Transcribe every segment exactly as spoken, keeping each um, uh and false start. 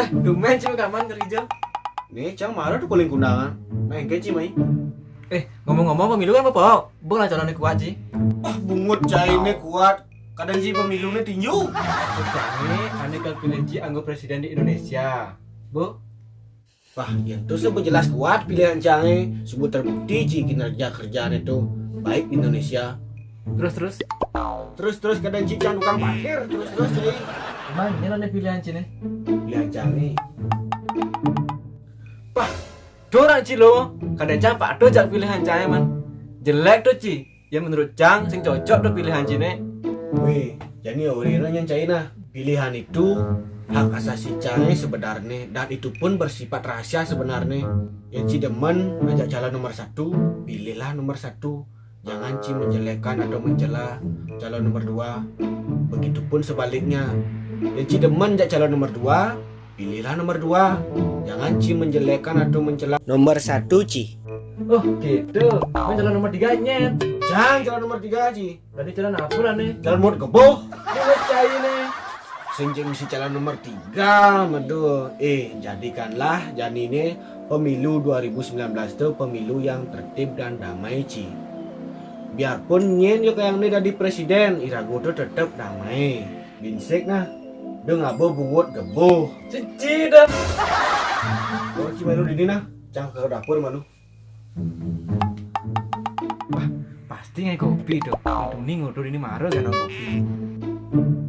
Tumben Ci kaman kerja. Nih, cang marah tuh kuling kundangan. Nah, engke Ci mai. Eh, ngomong-ngomong pemilu kan apa? Bung lah calonnya kuat, Ci. Ah, bungut cai ini kuat. Kadang Ci pemilu ini tinju. Cai, ane kan pilih Ci anggo presiden di Indonesia. Bu? Wah, ya terus apa jelas kuat pilihan cai. Sebut terbukti Ci kinerja kerjaan itu baik di Indonesia. Terus, terus? Terus, terus kadang Ci cang tukang parkir. Terus, terus cai. Emang ini ane pilihan Ci nih? Pilihan cai. Wah, dorang Ci lo. Kadang cang patuh jak pilihan cai man. Jelek tuh Ci. Ya menurut cang sing cocok tuh pilihan Ci nih. Wih, jadi ya urino nyang cai nah. Pilihan itu hak asasi cai sebenarnya dan itu pun bersifat rahasia sebenarnya. Ya Ci demen ajak calon nomor satu, pilihlah nomor satu. Jangan Ci menjelekkan atau mencela calon nomor dua. Begitupun sebaliknya. Ya Ci demen ajak calon nomor dua, pilihlah nomor dua. Jangan Ci menjelekkan atau mencela nomor satu Ci. Oh gitu. Main calon nomor tiga nyet. Jangan calon nomor tiga Ci. Berarti calon apa lah nih? Calon mulut geboh. Mulut cai nih. Sing cai mesti calon nomor tiga, medo. Eh, jadikanlah janine pemilu dua ribu sembilan belas itu pemilu yang tertib dan damai Ci. Biarpun nyen yo kayak ini dari presiden, irago tuh tetep damai. Binsik nah. Deng abo bungut geboh. Cici dah. Oh, Ci malu di ini nah. Cang ke dapur malu. Wah, pasti ngai kopi tuh. Duni ngutur ini marah kan kopi.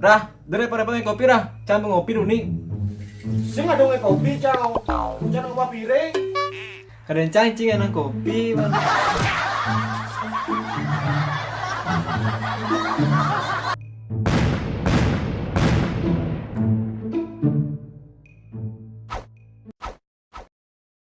Rah, daripada ngai kopi rah. Cang ngopi duni. Sing ada ngai kopi cang. Cang ngopi piring. Kadang cang cing enang kopi man.